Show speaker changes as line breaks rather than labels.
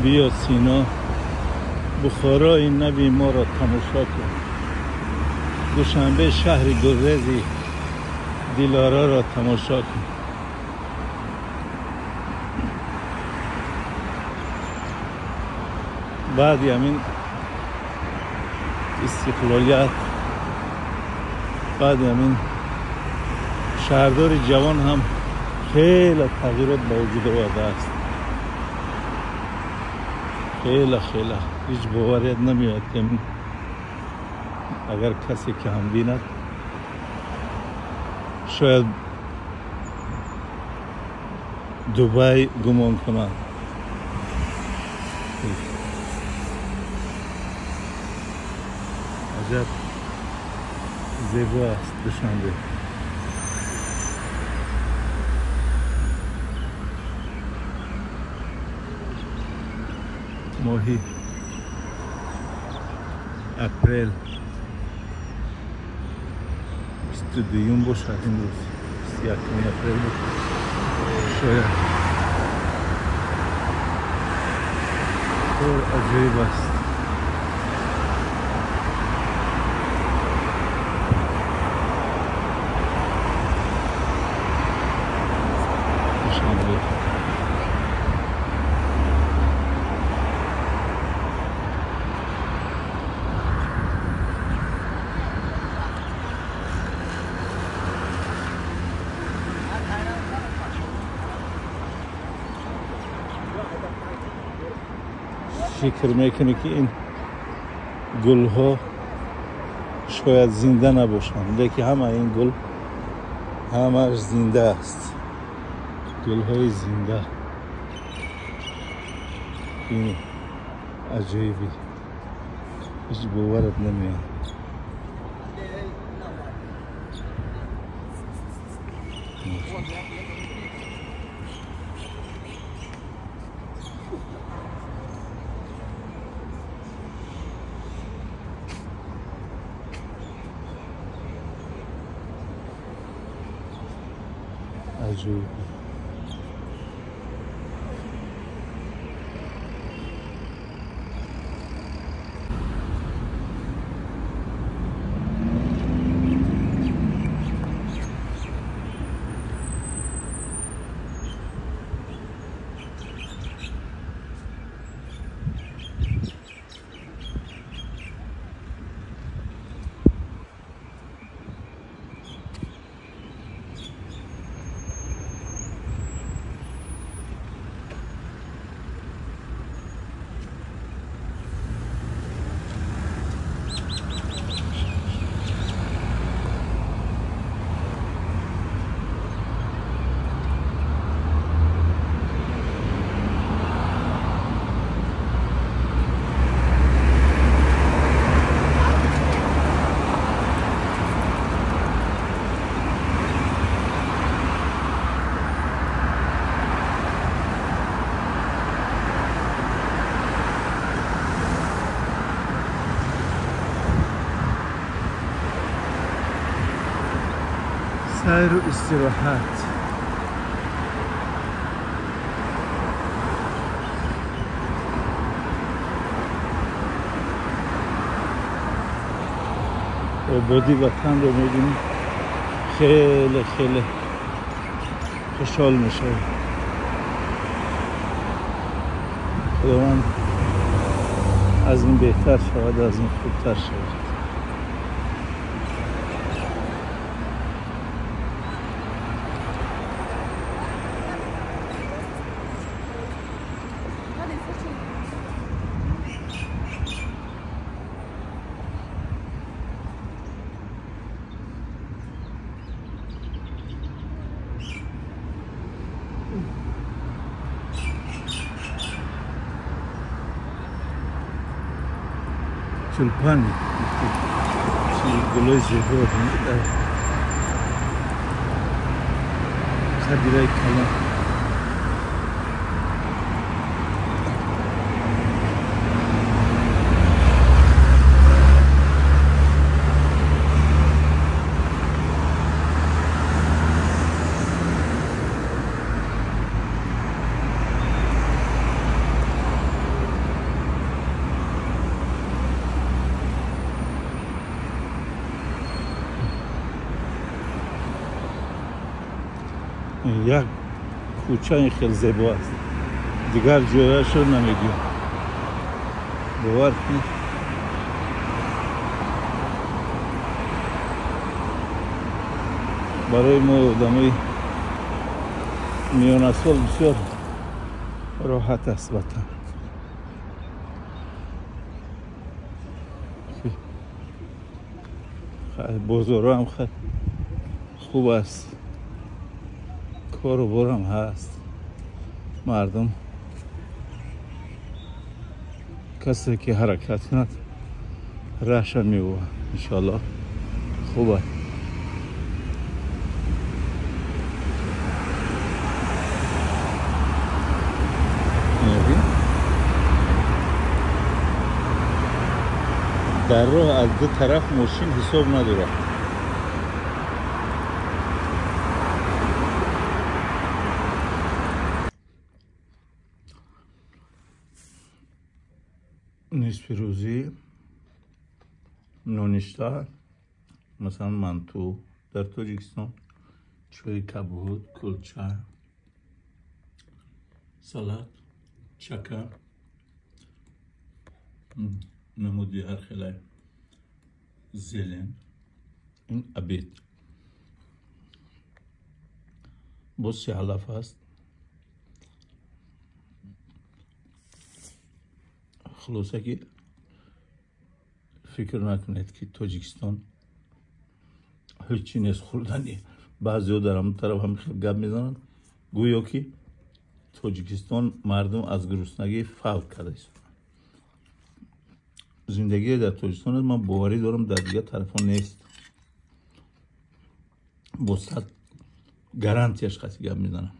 Бия Сино, Бухорои нави моро тамошо кун. Душанбе шаҳри гулрези Дилораро тамошо кун. Баъди ҳамин истиқлолият, баъди ҳамин шаҳрдори ҷавон ҳам хеле тағйирот ба вуҷуд овардааст. Хеле хеле ҳеҷ боварият намеояд, ки агар касе ки ҳам бинад, шояд Дубай гумон кунад. Аҷаб зебо аст Душанбе. Моҳи апрел 22 бошад, имрӯз 21 апрел бошад шояд. Кор аҷоиб аст. Душанбе. Фикр мекунӣ, ки ин гулҳо шояд зинда набошанд, лекин ҳама ин гул ҳамаш зинда аст. Гулҳои зинда. Ин аҷоибӣ, ҳеҷ боварат намеояд. Аҷоибӣ. Сайру истироҳат. Ободӣ ватанро мебинӣ, хеле хеле хушҳол мешавӣ. Худованд аз ин беҳтар шавад, аз ин хубтар шавад. Тюльпаны, гулои зебо дар қадираи калон. Як кӯча ин хел зебо аст, дигар ҷояшро намегӯям. Бовар кунед, барои мо одамои миёнасол бисёр роҳат аст ватан. Бозорҳо ҳам хуб аст, кору борам ҳаст, мардум касе ки ҳаракат кунад раҳша меёбад. Иншоаллоҳ хуб аст. Дар роҳ аз ду тараф мошин ҳисоб надорад. Нисфи рӯзӣ ноништа, масалан манту дар Тоҷикистон, чойи кабуд, кулча, салат, чака, намуди ҳар хелай зелен. Ин обед. Боз се алаф аст. Хулоса ки фикр накунед ки Тоҷикистон ҳеҷ чи нест хӯрдани. Баъзеҳо дар ҳамон тараф ҳам хел гап мезананд, гӯё ки Тоҷикистон мардум аз гуруснагӣ фавт карда истоданд. Зиндагие дар Тоҷикистон аст, ман боварӣ дорам, дар дигар тарафҳо нест. Бо сад гарантияш қати гап мезанам.